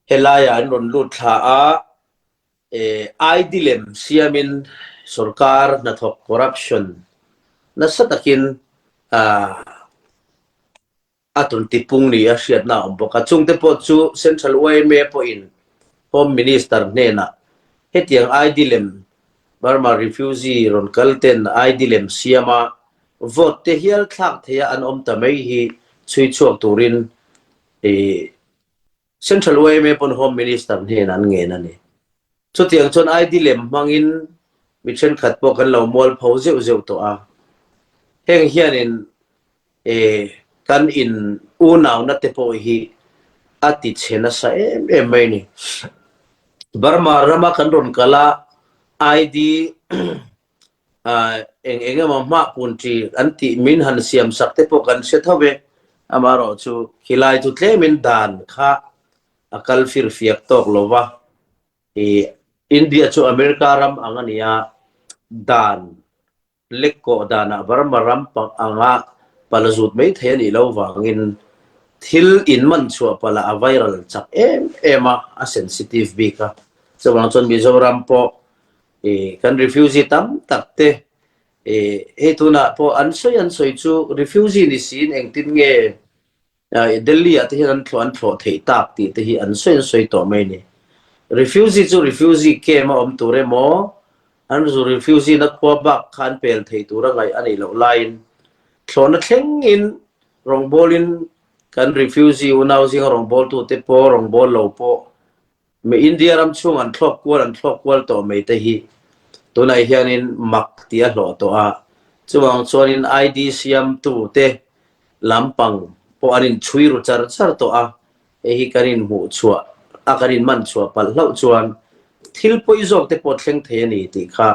Helaiah an rawn lut thla a, ID lem siamin sorkar hnathawk corruption nasa takin a tawn tipung ni a hriatna a awm bawk a. Chungte pawh chu Central yma pawhin Home Minister hnenah hetiang ID lem Burma refugee rawn kal ten ID lem siama vote te hial thlak theia an awm ta mai hi chhui chhuak turin Central yma pawn Home Minister hnenah an ngen a ni. Chutiang chuan ID lem hmangin mi thenkhat pawh kan lo mualpho zeuh zeuh tawh a. Heng hianin kan in unauna te pawh hi a ti chhe nasa em em mai a ni. Burma rama kan rawn kal a, ID eng eng emaw hmah pun chi an tih min han siam sak te pawh kan hre tho ve. Amaherawhchu khilai chu tlemin dan kha a kal fir fiak tawk lo va. India chu America ram ang a ni a, dan lek kawh danah Burma ram anga pal zut mai thei a nih loh vangin thil inman chhuah palh ah a viral chak em em a, a sensitive bik a. Chuvang chuan Mizoram pawh kan refugee tam tak te hei tunah pawh an sawi an sawi chu refugee ni siin engtin nge Delhi ah te hian an thlawh an thlawh theih tak tih te hi an sawi an sawi tawh mai a ni. Refugee chu refugee camp a awm tur emaw an zu refugee na khua bak kha an pel thei tur a ngaih a nih loh laiin thlawhna thlengin rawngbawlin kan refugee unau zinga rawngbawltute pawh rawngbâwl lo pawh Mi India ram chhung an thlawk kual an thlawk kual tawh mai te hi tunah hianin mak tih a hlawh tawh a, chuvang chuanin ID siamtu te lampang pawh an inchhui ru char char tawh a, hei hi kan inhmuh chhuah a kan inman chhuah palh hlauh chuan thil pawi zawk te pawh thleng thei a ni tih kha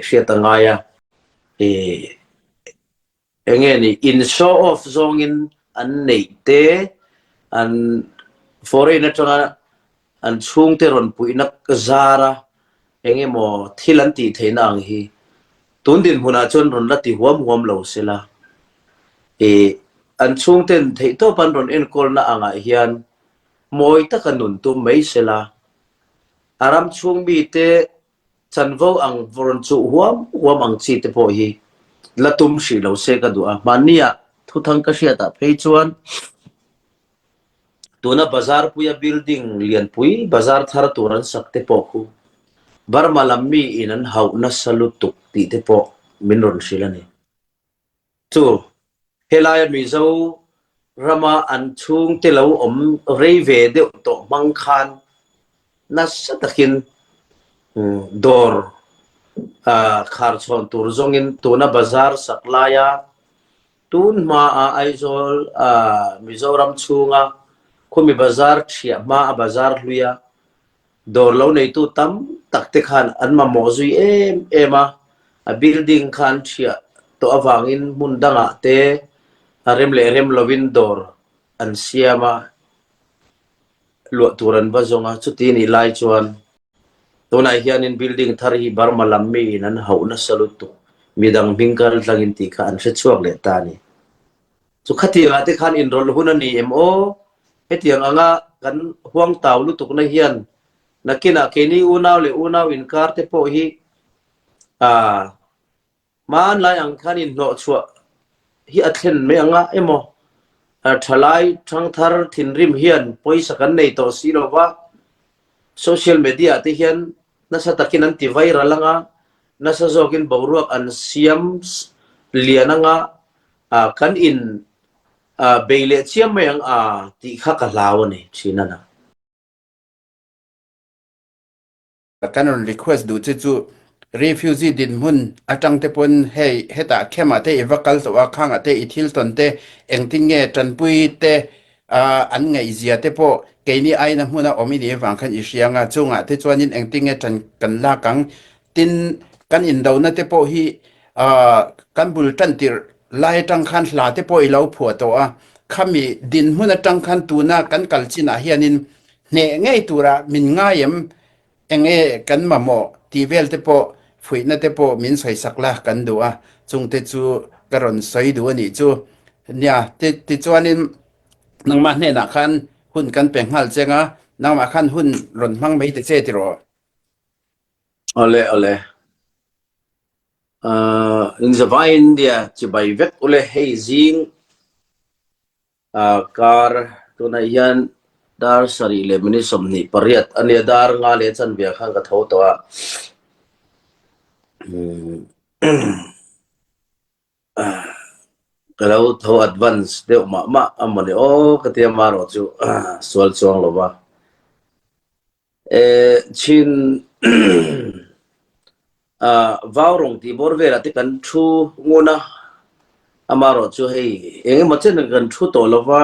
hriat a ngai a. Enge ni, in show off zawngin an neih te, an foreign atanga an chhungte rawn puihna zara eng emaw thil an tih theihna ang hi tun dinhmunah chuan rawn la ti huam huam lo sela. Ih, an chhungten theihtawp an rawn enkawlna angah hian mawi taka nun tum mai sela, a ram chhung mite Chanvo ang rawn chuh huam huam ang chi te pawh hi la tum hrih lo se ka duh a. Hmanniah thuthang ka hriatah phei chuan tuna bazar puia building lianpui bazar thar tur an sak te pawh khu Burma lam mi in an hauh nasa lutuk tih te pawh min rawn hrilh a ni. Chu, helaia Mizo rama an chhungte lo awm rei ve deuh tawh hmang khan nasa takin dawr khar chhawn tur zawngin tuna bazar sak laia tun hmaa Aizawl Mizoram chhunga khumi bazar thiah hmaa bazar hluia Dawr lo neitu tam tak te khan an mamawh zui em em a, a building kha an thiah tawh avangin hmun dangah te a rem leh rem lovin dawr an siam a, luah tur an va zawng a, chuti nih lai chuan tunah hianin building thar hi Burma lam miin an hauh nasa lutuk, midang hming kal tlangin tih kha an hre chhuak leh ta a ni. Chu khatiangah te khan inrawlh hun a ni em aw? Hetiang anga kan huangtau lutukna hian nakinah keini unau leh unau inkar te pawh hi ah hmanlai ang khan inhnawhchhuah hi a thlen mai anga emaw thalai thangthar thinrim hian pawisa kan nei tawh si lo va, social media te hian nasa takin an ti viral anga, nasa zawkin boruak an siam lian anga kan in bei leh chiam mai ang a tih kha ka hlau a ni thin a na. Kan rawn request duh che chu refugee dinhmun atang te pawn hei hetah khemah te i va kal tawh a, khangah te i thil tawn te engtin nge tanpui te an ngaihzia te pawh keini aina hmuna awm i nih avang khan i hria anga chungah te chuanin engtin nge tan kan lak ang tin kan indona te pawh hi kan bul tan tirh lai atang khan hla te pawh i lo phuah tawh a, khami dinhmun atang khan tuna kan kal chinah hianin hneh ngei tura min ngai em eng nge kan mamawh tih vel te pawh fuihna te pawh min sawisak la kan duh a, chungte chu ka rawn sawi duh a nih chu. Nia, tichuanin nangmah hnenah khan hun kan pe nghal cheng a. Nangmah khan hun rawn hmang mai ta che tiraw? Awle awle. Uh, in zavai India chibai vek ule hei zing uh, kar tunah hian dar sarih leh minute 28 ania dar nga leh chanve khan ka tho tawh a. Hmm. Ka lo tho advance deuh mah mah a mawni aw ka tia marawh chu sual chuang lo va. Eh chin ah vau rawng tih bawr velah te kan thu ngun a, amarawh chu hei eng emaw chen kan thu tawh lo va,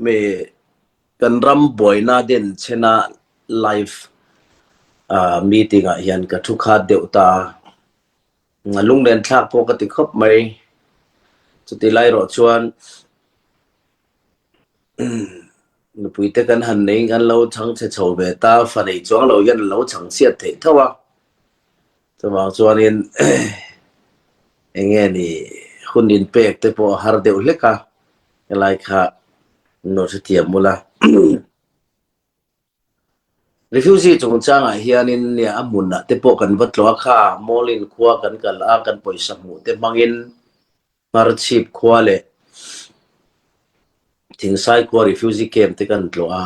me kan ram buaina den chhena live ah meeting ah hian ka thu khat deuh ta a. A lunglen thlak pawh ka ti khawp mai. Chuti lai erawh chuan nupui te kan han nei an lo chhang chhe chho ve ta, fa nei chuang lo hian an lo chhang chhiat theih tho a. Chuvang chuanin eng nge ni hun inpek te pawh a har deuh hlek a, helai kha an lo hrethiam ula. Refugee chungchangah hianin nia a hmunah te pawh kan va tlawh a kha, Mawlin khua kan kal a, kan pawisa hmuh te hmangin Hmarchhip khua leh Thingsai khua refugee camp te kan tlawh a.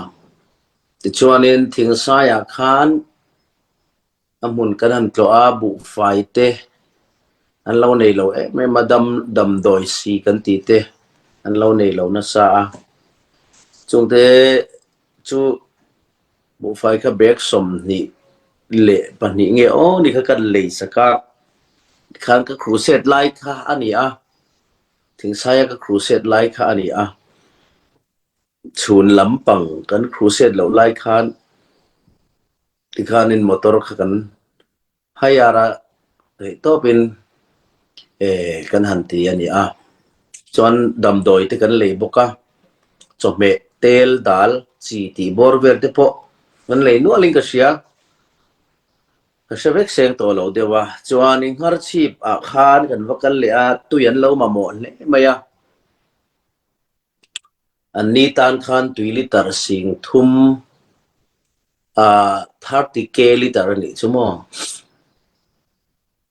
Tichuanin Thingsaiah khan A hmun kan han tlawh a, buhfai te an lo nei lo em em a, dam damdawi si kan tih te an lo nei lo nasa a. Chungte chu buhfai kha bag 22 nge aw ni kha kan lei sak a, tikhan ka crusade lai kha a ni a, thingsaia ka crusade lai kha a ni a. Chhun lampang kan crusade loh lai khan Tikhanin motor kha kan hire a theih tawpin eh kan han ti a ni a. Chuan damdawi te kan lei bawk a, chawhmeh tel dal chi tih bawr vel te pawh kan lei nualin ka hria. Ka hre vek seng tawh lo deuh a. Chuan i ngharchhip ah khan kan va kal leh a, tui an lo mamawh hle mai a. An ni tan khan tui liter 3000 ah 30K liter a nih chu maw?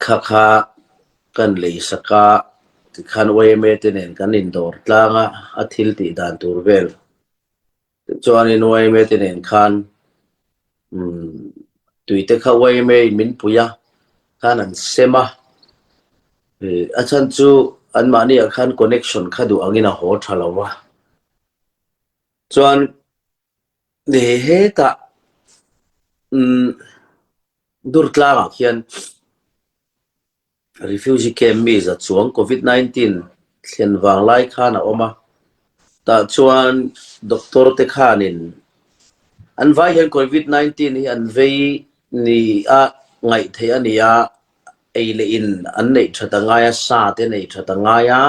Kha kha kan lei sak a, tikhan yma te nen kan indawr tlang a, a thil tih dan tur vel. Tichuanin yma te nen khan umm tui te kha yma in min pui a, khan an sem a, ih a chhan chu anmahni ah khan connection kha duh angin a haw tha lo va. Chuan hetah umm Durtlangah khian Refugee camp mi za chuang Covid 19 thlen vang lai khan a awm a, tah chuan doctor te khanin an vai hian Covid 19 hi an vei ni a ngaih theih a ni a, ei leh in an neih that a ngai a, sa te neih that a ngai a,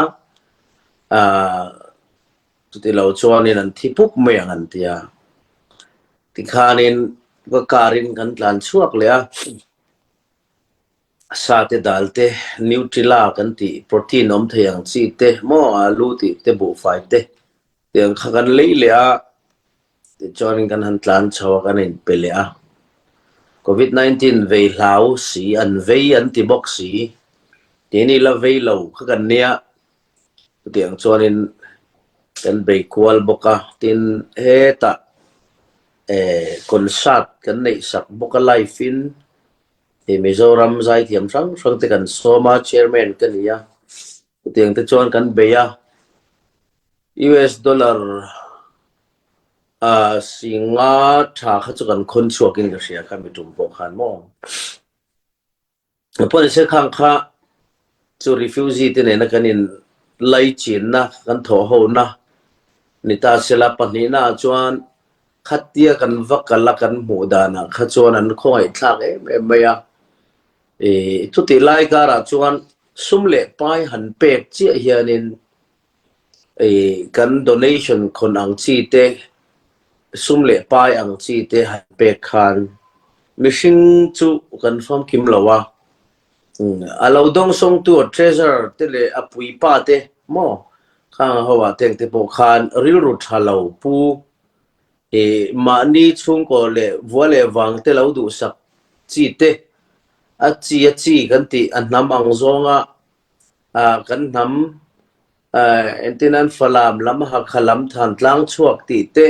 aah chuti lo chuanin an thi pup mai ang an ti a, tikhanin ka car in kan tlan chhuak leh a. Sa te dal te, Nutella kan tih protein awm thei ang chi te maw alu tih te buhfai te tiang kha kan lei leh a, tichuanin kan han tlan chho a kan inpe leh a. Covid 19 vei hlau si an vei an ti bawk si, keini la vei lo kha kan nia, chutiang chuanin kan bei kual bawk a, tin hetah eh concert kan neih sak bawk a live in Hei Mizoram zaithiam hrang hrang te kan sawm a, chairman ka ni a, chutiang te chuan kan bei a, US dollar ah singa tha kha chu kan khawn chhuak in ka hria kha mi tum pawh khan maw. Pawh khang kha chu refugee te nena kan in laichinna kan thawh hona ni ta sela pahnihna ah chuan Khatia kan va kal a kan hmuh danah kha chuan an khawngaihthlak em em mai a. Ih chutih lai karah chuan sum leh pai han pek chiah hianin ih kan donation khawn ang chi te, sum leh pai ang chi te han pek khan mihring chu kan famkim lo a. A lo dawngsawngtu a treasurer te leh a puipa te maw khang ho ah te ang te pawh khan rilru tha lo pu. I mahni chhungkaw leh vua leh vang te lo duhsak chi te, a chi a chi kan tih a hnam ang zawnga kan hnam entirnan Falam lam Hakha lam Thantlang chhuak tih te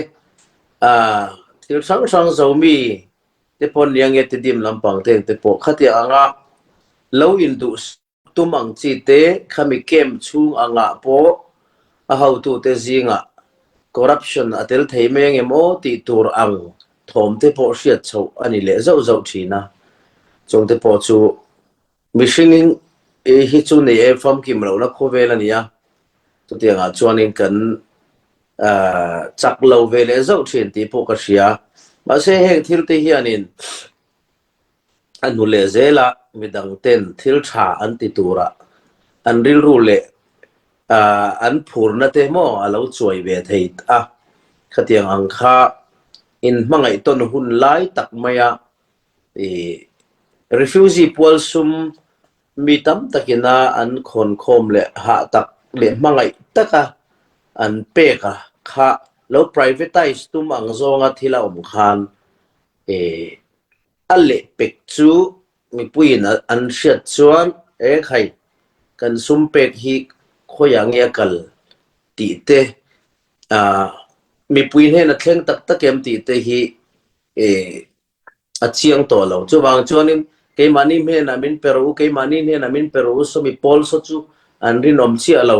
thil hrang hrang Zomi te pawh nia nge Tidim lampang te te pawh khatiang anga lo induhsak Tum ang chi te khami camp chhung angah pawh a hotute zingah corruption a tel thei mai angem aw tih tur ang thawm te pawh hriat chhoh a ni leh zauh zauh thin a. Chung te pawh chu mihring hi chu nei e famkim lohna khawvel a ni a, chutiangah chuanin kan chak lo ve leh zauh thin tih pawh ka hria. Mahse heng thil te hianin A hnu leh zelah midang ten thil tha an ti turah an rilru leh an phurna te maw a lo chuai ve thei a. Khatiang ang kha inhmangaih tawn hun lai tak maia refugee pual sum mi tam takina an khawnkhawm leh hah tak leh hmangaih taka an pek a kha lo privatize tum ang zawnga thil a awm khan A lehpek chu mipuiin an hriat chuan e khai kan sum pek hi khawiah nge a kal tih te, mipui hnena thleng tak tak em tih te hi a chiang tawh lo. Chuvang chuanin keimahni hnenah min pe rawh u, keimahni hnenah min pe rawh u, sawmi pawl saw chu an rinawm chiah lo.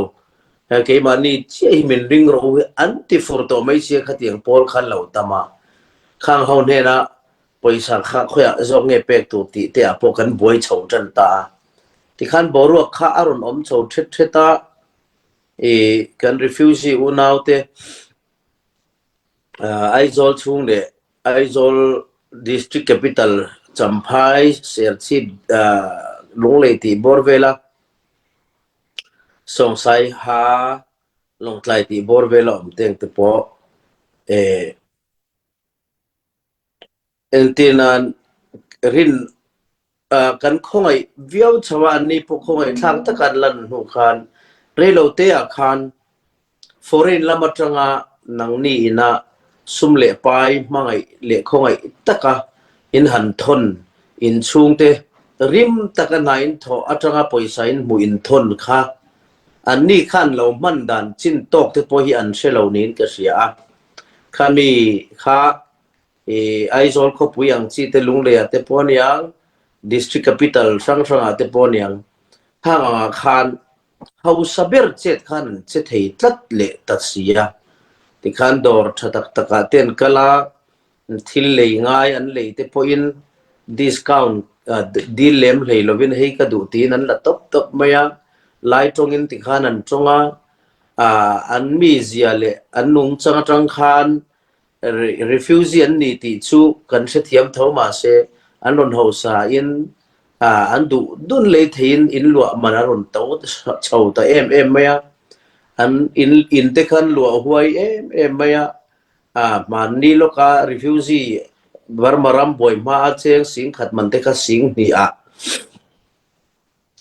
Keimahni chiah hi min ring rawh u hi an ti fur tawh mai sia khatiang pawl khan lo tam a. Khang ho hnena pawisa kha khawiah zawk nge pek tur tih te ah pawh kan buai chho tan ta a. Tikhan boruak kha a rawn awm chho thet thet a, ih kan refugee unau te Aizawl chhung leh Aizawl District Capital Champhai Serchhip Lunglei tih bawr vela Sawngsai ha Lawngtlai tih bawr vela awm teng te pawh eh Entir nan rin kan khawngaih viau chho a, anni pawh khawngaih thlak taka an lan hnu khan reilo te ah khan foreign lam atanga nangni ina sum leh pai hmangaih leh khawngaih taka in han thawn in chhungte rim taka hna in thawh atanga pawisa in hmuh in thawn kha anni khan lo hman dan chin tawk te pawh hi an hre lo niin ka hria a. Khami kha i Aizawl khawpui ang chi te Lungleiah te pawh aniang, District Capital hrang hrangah te pawh aniang, khang angah khan hausa ber chet khan an che thei tlat leh ta si a. Tikhan dawr tha tak takah te an kal a, thil lei ngai an lei te pawhin discount dil lem hlei lovin hei ka duh tiin an la tawp tawp mai a, lai tawngin tikhan an tawng a, an mizia leh an nungchang atang khan refugee an ni tih chu kan hrethiam tho mahse an rawn hausa in an duh dun lei theiin in luah man a rawn to chho ta em em mai a, an in in te khan luah huai em em mai a, hmanni lawka refugee Burma ram buai hma a cheng singkhat man te kha sing hnih ah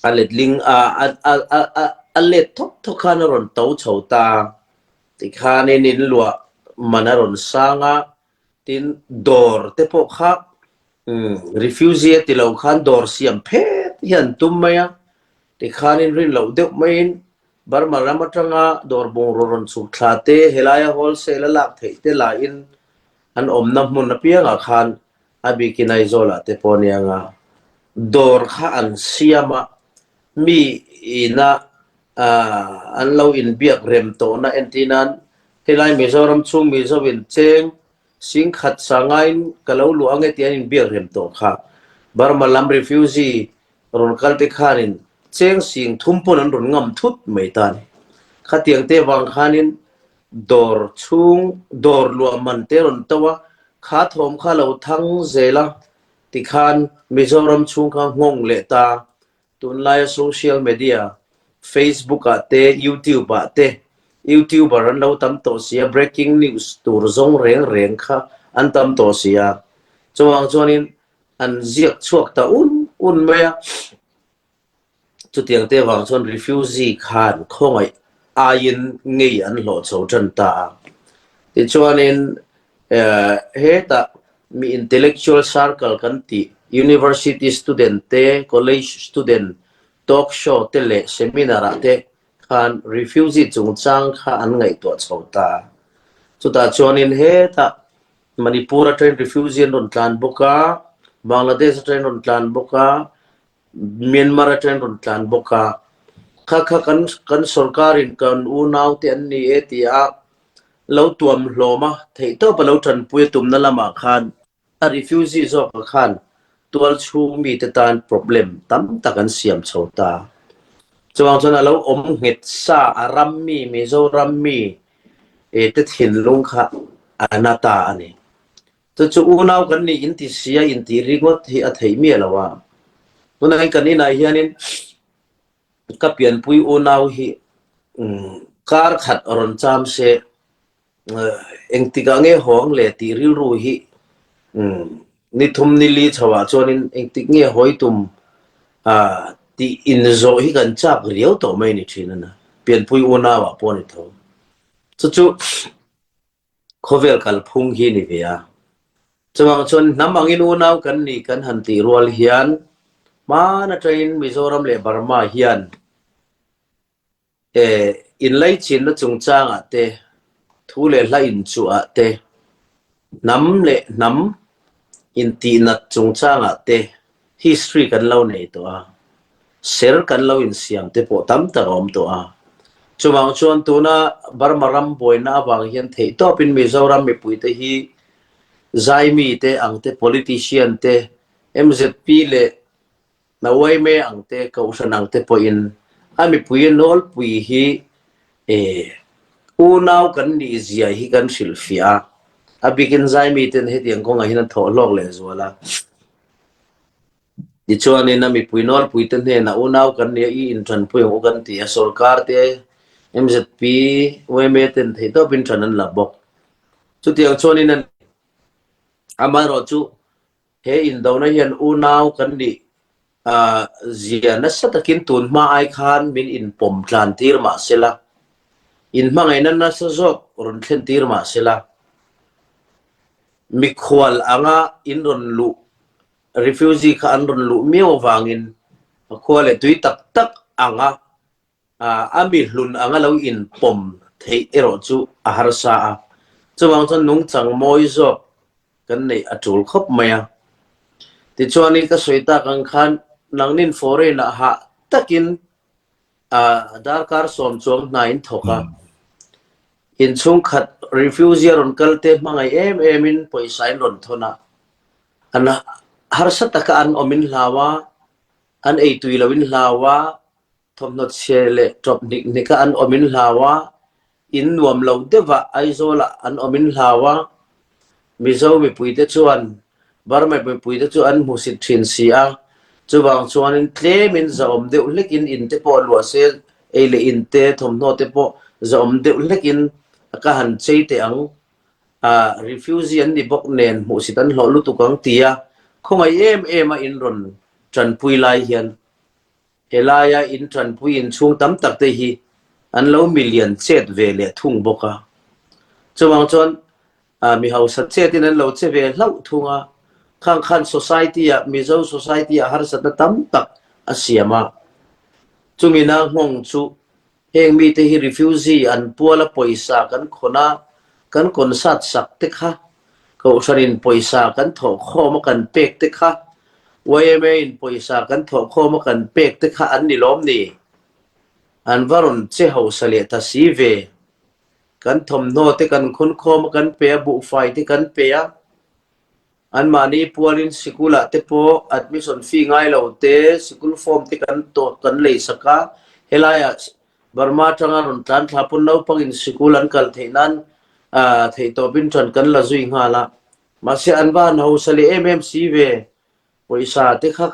A letling a, a, a, a, a, a let thawk thawk khan a rawn to chho ta. Tikhanin in luah man a rawn sang a, tin dawr te pawh kha um, refugee a ti lo khan dawr siam phet hi an tum mai a. Tikhanin rin loh deuh maiin Burma ram atanga dawr bungraw rawn chhuk thla te, helaia wholesale a lak theih te lahin an awmna hmun apiangah khan A bikin Aizawlah te pawh ania nga dawr kha an siam a, mi ina an lo inbiak rem tawhna entir nan helai Mizoram chhung Mizo in cheng singkhat sangaiin ka lo luah ange tih an inbiak rem tawh kha. Burma lam refugee rawn kal te khanin cheng sing thum pawn an rawn ngam thut mai ta a ni. Khatiang te vang khanin Dawr chhung dawr luah man te rawn to a, kha thawm kha lo thang zel a, tikhan Mizoram chhung kha nghawng leh ta. Tunlaia social media, Facebook ah te, YouTube ah te, YouTuber an lo tam tawh si a, breaking news tur zawng reng reng kha an tam tawh si a. Chuvang chuanin an ziak chhuak ta un un mai a. Chutiang te vang chuan refugee khan khawngaih aiin ngei an hlawh chho tan ta a. Tichuanin Hetah mi intellectual circle kan tih university student te, college student talk show te leh seminar ah te khan refugee chungchang kha an ngaihtuah chho ta. Chutah chuanin hetah Manipur atangin refugee an rawn tlan bawk a, Bangladesh atangin rawn tlan bawk a, Myanmar atangin rawn tlan bawk a. Kha kha kan kan sorkarin kan unaute an ni e tia lo tuam hlawm a, theihtawp a lo tanpui a tumna lamah khan a refugee zawkah khan tual chhung mite tan problem tam tak an siam chho ta. Chuvang chuan a lo awm nghet sa a ram mi Mizoram mi te thinlung kha a na ta a ni. Chu chu unau kan nih inti sia intih ringawt hi a theih miah lo a. Tunah hian kan inah hianin ka pianpui unau hi kar khat rawn cham se engtikah nge hawng le tih rilru hi ni thum ni li chhoah chuanin engtik nge hawi tum tih inzawh hi kan chak riau tawh mai ni thin a na. Pianpui unauah pawh a ni tho. Chu chu Khawvel kalphung hi ni ve a. Chuvang chuan hnam angin unau kan nih kan han tih rual hian hman atangin Mizoram leh Burma hian inlaichinna chungchangah te, thu leh hla inchuhah te, hnam leh hnam Intihnat chungchangah te history kan lo nei tawh a, ser kan lo insiam te pawh tam tak a awm tawh a. Chuvang chuan tuna Burma ram buaina avang hian theihtawpin Mizoram mipuite hi Zaimi te ang te, politician te, mzp leh Nawaime ang te, Kohhran ang te pawhin a mipui nawlpui hi unau kan nih zia hi kan hrilhfiah a. A bikin Zaimi ten hetiang kawngah hian an thawh hlawk lehzual a. Tichuanin a mipui nawlpui te hnenah unau kan nia i intanpui ang u kan ti a, sorkar te, mzp, yma ten theihtawpin tan an la bawk. Chutiang chuanin a ni. Amaherawhchu He indona hian unau kan nih zia nasa takin tun hma ai khan min inpawm tlan tir mah sela, inhmangaihna nasa zawk rawn thlen tir mah sela, mikhual anga in rawn luh, refugee kha an rawn luh miau avangin a khua leh tui tak tak anga A mi hlun anga lo inpawm theih erawh chu a harsa a, chuvang chuan nungchang mawi zawk kan neih a tul khawp mai a. Tichuanin ka sawi tak ang khan nangnin foreign-ah hah takin darkar sawm chuang hna in thawk a, inchhungkhat refugee a rawn kal te hmangaih em emin pawisa in rawn thawn a, an harsa taka an awm in hlau a, an eitui lo in hlau a, Thawmhnaw chhe leh ṭawp hnik hnika an awm in hlau a, in nuam lo deuhah Aizawlah an awm in hlau a, Mizo mipuite chuan Burma mipuite chu an hmusit ṭhin si a, chuvang chuanin tlemin zahawm deuh hlekin in te pawh luah se, ei leh in te, thawmhnaw te pawh zahawm deuh hlekin ka han chei teh ang, refugee an ni bawk nen hmuhsit an hlawh lutuk ang tia khawngaih em em a in rawn ṭanpui lai hian Helaia in tanpui inchhung tam tak te hi an lo milian chet ve leh thung bawk a. Chuvang chuan mi hausa chetin an lo che ve hlauh thung a, khang khan society-ah, Mizo society-ah harsatna tam tak a siam a. Chumina nghawng chu heng mite hi refugee an puala pawisa kan khawn a, kan concert sak te kha Kohhranin pawisa kan thawhkhawm a kan pek te kha, yma in pawisa kan thawhkhawm a kan pek te kha an ni lawm ni? An va rawn che hausa leh ta si ve. Kan thawmhnaw te kan khunkhawm a kan pe a, buhfai te kan pe a, anmahni pualin sikulah te pawh admission fee ngai lo te, sikul form te kan kan leisak a, helaiah Burma atanga rawn tlan thla pawn naupangin sikul an kal theih nan theihtawpin ṭan kan la zui nghal a. Mahse an va han hausa leh em em si ve. Pawisa te kha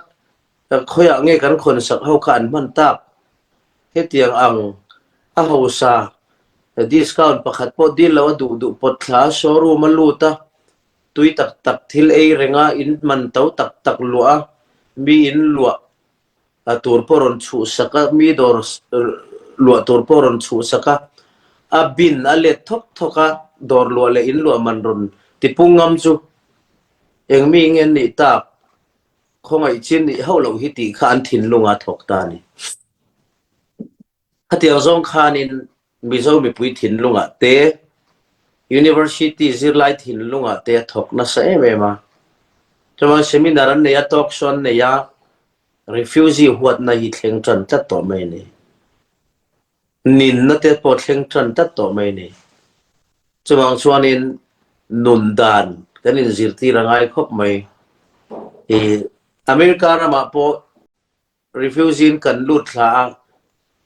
khawiah nge kan khawn sak ho kha an hman tak. Hetiang ang a hausa discount pakhat pawh dil lo a duh duh pawt thla a showroom a lut a, tui tak tak thil ei reng a, in man to tak tak luah a, mi in luah A tur pawh rawn chhuhsak a, mi dawr luah tur pawh rawn chhuhsak a, a bin a let thawk thawk a, dawr luah leh in luah man rawn Tipung ngam chu eng mi nge an nih tak? Khawngaih chin nih hauh loh hi tih kha an thinlunga thawk ta a ni. Khatiang zawng khanin Mizo mipui thinlungah te, University zirlai thinlungah te a thawk nasa em em a. Chuan seminar an nei a, talk show an nei a, refugee huatna hi thleng tan tlat tawh mai a ni. Ninna te pawh thleng tan tlat tawh mai a ni. Chuvang chuanin nun dan kan inzirtir a ngai khawp mai. America ramah pawh Refugee in kan lut thla a,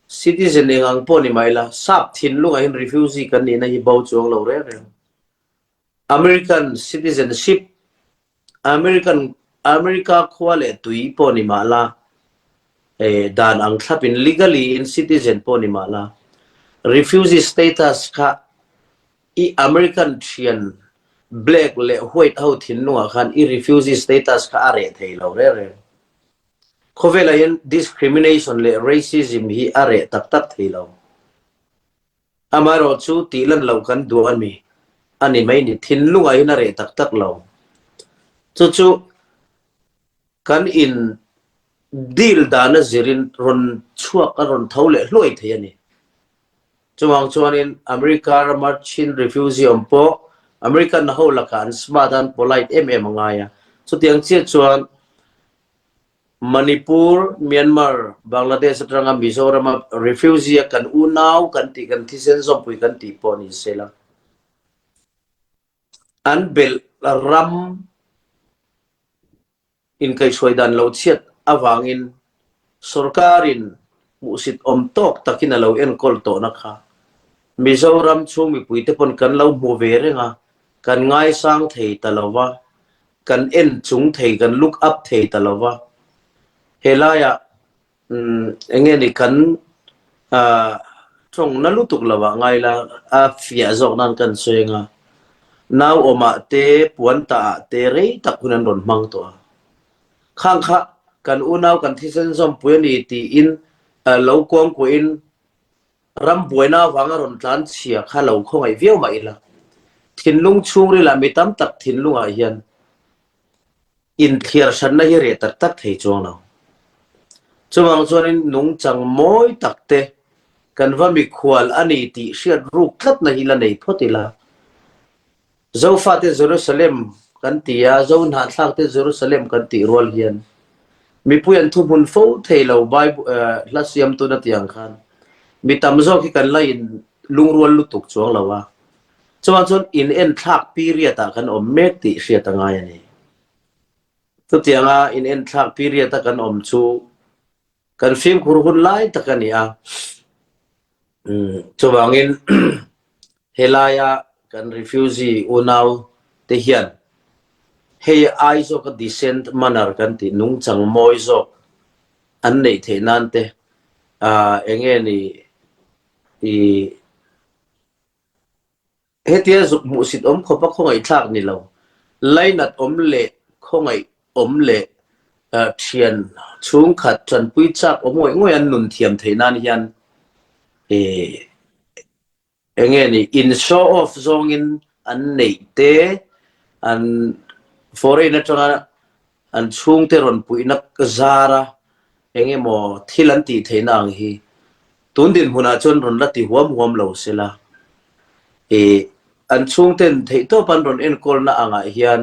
citizen eng ang pawh ni mai la, sap thinlungah hian refugee kan nihna hi bo chuang lo reng reng. American citizenship, American America khua leh tui pawh ni mah la, eh, dan ang thlapin legally in citizen pawh ni mah la, refugee status kha i American thian black leh white ho thinlungah khan i refugee status kha a reh thei lo reng reng. Khawvelah hian discrimination leh racism hi a reh tak tak thei lo. Amaherawhchu tih lan loh kan duh a ni, a ni mai ni. Thinlungah hian a reh tak tak lo. Chu chu kan in deal dana zirin rawn chhuak a rawn tho leh hluai thei a ni. Chuvang chuanin America rama Chin refugee awm pawh American ho lakah an smart a, an polite em em a ngai a. Chutiang chiah chuan Manipur, Myanmar, Bangladesh atanga Mizorama refugee a kan unau kan tih, kan thisen zawmpui kan tih pawh ni se la, an belh ram Inkaihhruai dan lo chhiat avangin sorkarin hmuhsit awm tawk takin a lo enkawl tawhna kha Mizoram chhung mipuite pawn kan lo hmu ve reng a, kan ngaisang thei ta lo va, kan en chung thei, kan look up thei ta lo va. Helaiah Eng nge ni kan tawng na lutuk lo ah ngai la a fiah zawk nan kan sawi ang a, nau awm ah te puan tah ah te rei tak hun an rawn hmang tawh a, khang kha kan unau kan thisen zawmpui a ni tiin lo kuangkuah in ram buaina avanga rawn tlan chhia kha lo khawngaih viau mah ila thinlung chhungril ah mi tam tak thinlung ah hian Inthliar hranna hi reh tak tak thei chuang lo. Chuvang chuanin nungchang mawi tak te kan va mikhual a ni tih hriat ruk tlatna hi la nei phawt ila. Zofate Jerusalem kan ti a, Zohnahthlak te Jerusalem kan tih rual hian mipui an thuhmun fo thei lo Bible hla siamtun a tih ang khan mi tam zawk hi kan la in lungrual lutuk chuang lo a. Chuvang chuan in enthlak period ah kan awm mek tih hriat a ngai a ni. Chutianga in enthlak period a kan awm chu kan fimkhur hun lai tak a ni a. Chuvangin helaia kan refugee unau te hian hei ai zawka decent manner kan tih nungchang mawi zawk an neih theih nan te eng nge ni i Hetia zuk hmuhsit awm khawpa khawngaihthlak ni lo, lainat awm leh khawngaih awm leh thian chhungkhat tanpui chak awm ngawih ngawih an nun thiam theih nan hian eng nge ni in show off zawngin an neih te an foreign atanga an chhungte rawn puihna zara eng emaw thil an tih theihna ang hi Tun dinhmunah chuan rawn la ti huam huam lo se la, ih, an chhungten theihtawp an rawn enkawlna angah hian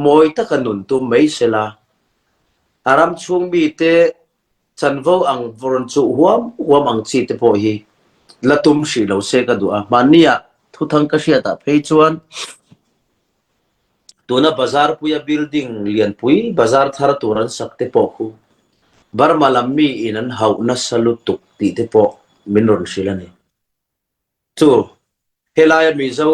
mawi taka nun tum mai se la, a ram chhung mite chanvo ang rawn chuh huam huam ang chi te pawh hi la tum hrih lo se ka duh a. Hmanniah thuthang ka hriatah phei chuan Tuna bazar puia building lianpui bazar thar tur an sak te pawh khu Burma lam mi in an hauh nasa lutuk tih te pawh min rawn hrilh a ni. Chu helaia Mizo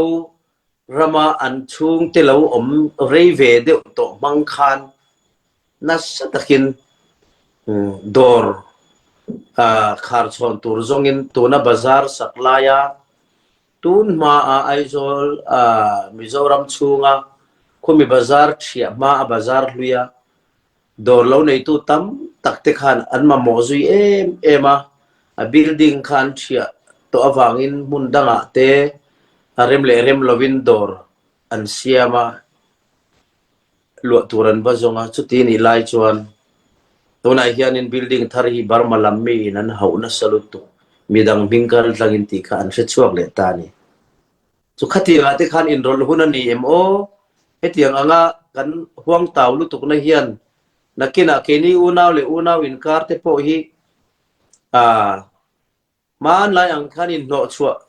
rama an chhungte lo awm rei ve deuh tawh hmang khan nasa takin dawr khar chhawn tur zawngin tuna bazar sak laia Tun hmaa Aizawl, Mizoram chhunga khumi bazar thiah hmaa bazar hluia dawr lo neitu tam tak te khan an mamawh zui em em a, a building kha an thiah tawh avangin hmun dangah te a rem leh rem lovin dawr. an siam a, luah tur an va zawng a, chuti nih lai chuan tunah hianin building thar hi Burma lam miin an hauh nasa lutuk, midang hming kal tlangin tih kha an hre chhuak leh ta a ni. Chu khatiangah te khan inrawlh hun a ni em aw? Hetiang anga kan huangtau lutukna hian nakinah keini unau leh unau inkar te pawh hi aa Hmanlai ang khan inhnawhchhuah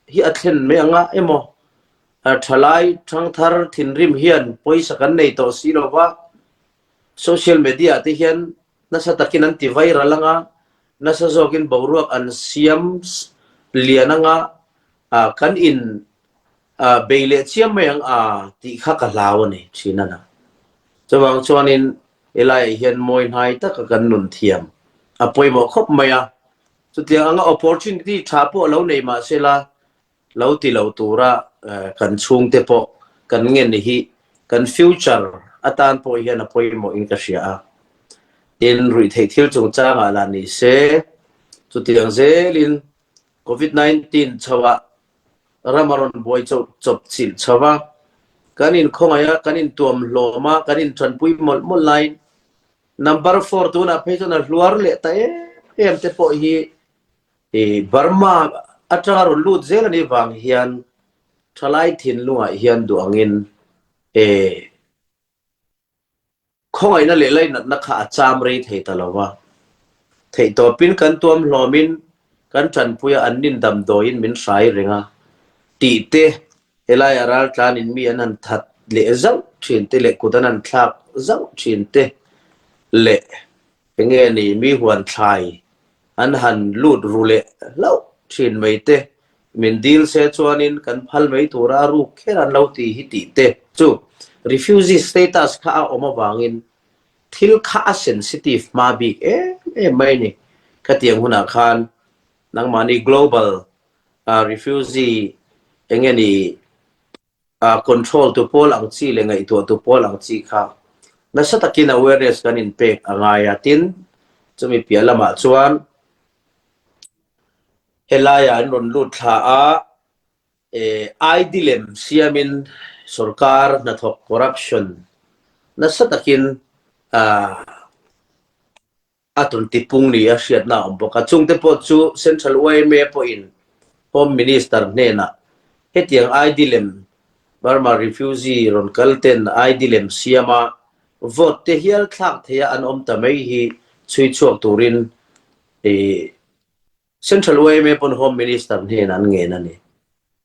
hi a thlen mai anga emaw, thalai thangthar thinrim hian pawisa kan nei tawh si lo va, social media te hian nasa takin an ti viral anga, nasa zawkin boruak an siam lian anga, kan in bei leh chiam mai ang a tih kha ka hlau a ni thin a na. Chuvang chuanin helaiah hian mawi hnai taka kan nun thiam a pawimawh khawp mai a. Chutiang anga opportunity tha pawh lo nei mah sela, lo ti lo tura kan chhungte pawh kan ngen hi kan future atan pawh hian a pawimawhin ka hria a. Tin, ruihtheih thil chungchangah lah ni se, chutiang zelin Covid 19 chhoah ram a rawn buai chawp chilh chho a, kan inkhawngaih a, kan intuam hlawm a, kan intanpui mawlh mawlh laiin Number four tunah phei chuan a hluar leh ta em em te pawh hi i Burma atanga rawn lut zel a nih vang hian thalai thinlungah hian duh angin e Khawngaihna leh lainatna kha a cham rei thei ta lo va. Theihtawpin kan tuam hlawmin kan tanpuia an nin damdawiin min hrai reng a tih te, helaiah raltlanin mi an han that leh zauh thin te leh kut an han thlak zauh thin te leh enge ni mi huan thlai an han lut ru leh hlauh thin mai te, min dil se chuanin kan phal mai tura a ruk kher an lo ti hi tih te chu refugee status kha a awm avangin thil kha a sensitive hma bik em em mai a ni. Khatiang hunah khan nangmahni global refugee enge ni control tu pawl ang chi leh ngaihtuah tu pawl ang chi kha nasa takin awareness kan inpek a ngai a, tin chumi piah lamah chuan helaiah an rawn lut thla a, ID lem siamin sorkar hnathawk corruption nasa takin a tawn tipung ni a hriatna a awm bawk a. Chungte pawh chu Central yma pawhin Home Minister hnenah hetiang ID lem Burma refugee rawn kal ten ID lem siama vote te hial thlak theia an awm ta mai hi chhui chhuak turin Central yma pawn Home Minister hnenah an ngen a ni.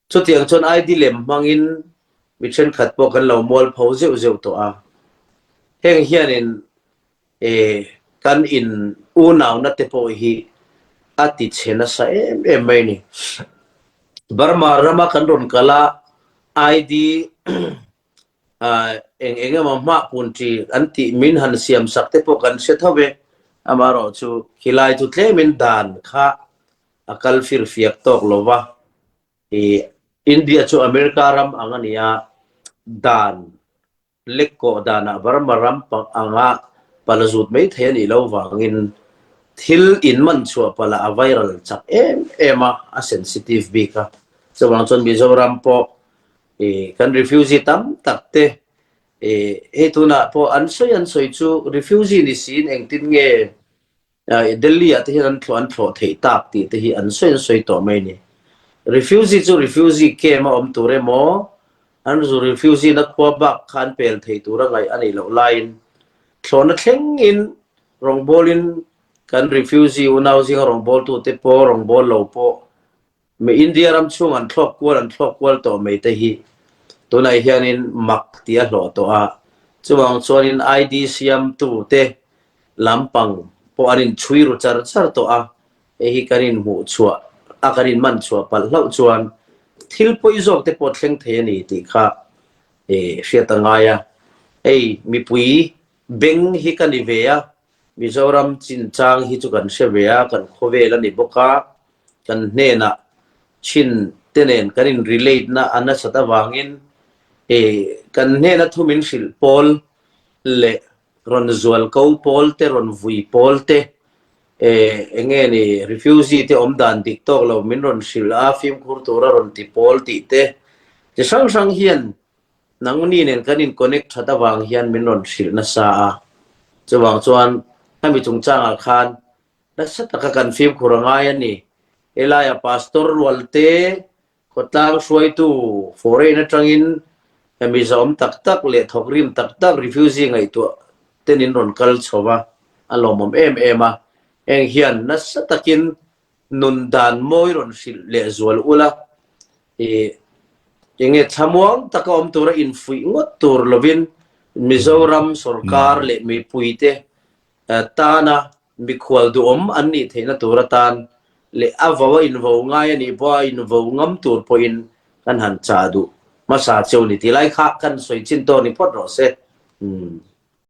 Chutiang chuan ID lem hmangin mi thenkhat pawh kan lo mualpho zeuh zeuh tawh a. Heng hianin kan in unauna te pawh hi a ti chhe nasa em em mai a ni. Burma rama kan rawn kal a, ID eng eng emaw hmah pun chi an tih min han siam sak te pawh kan hre tho ve. Amaherawhchu khilai chu tlemin dan kha a kal firfiak tawk lo va. India chu America ram ang a ni a, dan lek kawh danah Burma ram anga pala zut mai thei a nih loh vangin thil inman chhuah palah a viral chak em em a, a sensitive bik a. Chuvang chuan Mizoram pawh kan refugee tam tak te hei tunah pawh an sawi an sawi chu refugee ni siin engtin nge Delhi ah te hian an thlawh an thlawh theih tak tih te hi an sawi an sawi tawh mai a ni. Refugee chu refugee camp a awm tur emaw an zu refugee na khua bak kha an pel thei tur a ngaih a nih loh laiin thlawhna thlengin rawngbawlin kan refugee unau zinga rawngbawltute pawh rawngbâwl lo pawh Mi India ram chhung an thlawk kual an thlawk kual tawh mai te hi tunah hianin mak tih a hlawh tawh a, chuvang chuanin ID siamtu te lampang pawh an inchhui ru char char tawh a, hei hi kan inhmuh chhuah a kan inman chhuah palh hlauh chuan thil pawi zawk te pawh thleng thei a ni tih kha hriat a ngai a, hei mipui beng hi ka ni ve a, Mizoram chinchang hi chu kan hre ve a, kan khawvel a ni bawk a, kan hnenah chin te nen kan in relate na a nasat avangin kan hnena thu min hrilh pawl leh rawn zual ko pawl te, rawn vui pawl te, eng nge ni refugee te awm dan dik tawk lo min rawn hrilh a, fimkhur tura rawn ti pawl tih te chi hrang hrang hian. Nangni nen kan in connect that avang hian min rawn hrilh nasa a, chuvang chuan khami chungchangah khan nasa taka kan fimkhur a ngai a ni. Helaiah Pastor Rualte khawtlang hruaitu foreign atangin hemi zahawm tak tak leh thawkrim tak tak refugee ngaihtuah ten in rawn kal chho va, a lawmawm em em a. Heng hian nasa takin nun dan mawi rawn hrilh leh zual ula, ih enge thlamuang taka awm tura infuih ngawt tur lovin Mizoram sorkar leh mipuite tana mikhual duhawm an nih theihna tur atan leh a vo a invo ngai a nih pawh a invo ngam tur pawhin kan han chah duh hmasa cheu ni tih lai kha kan sawi chin tawk ni phawt rawh se. Umm.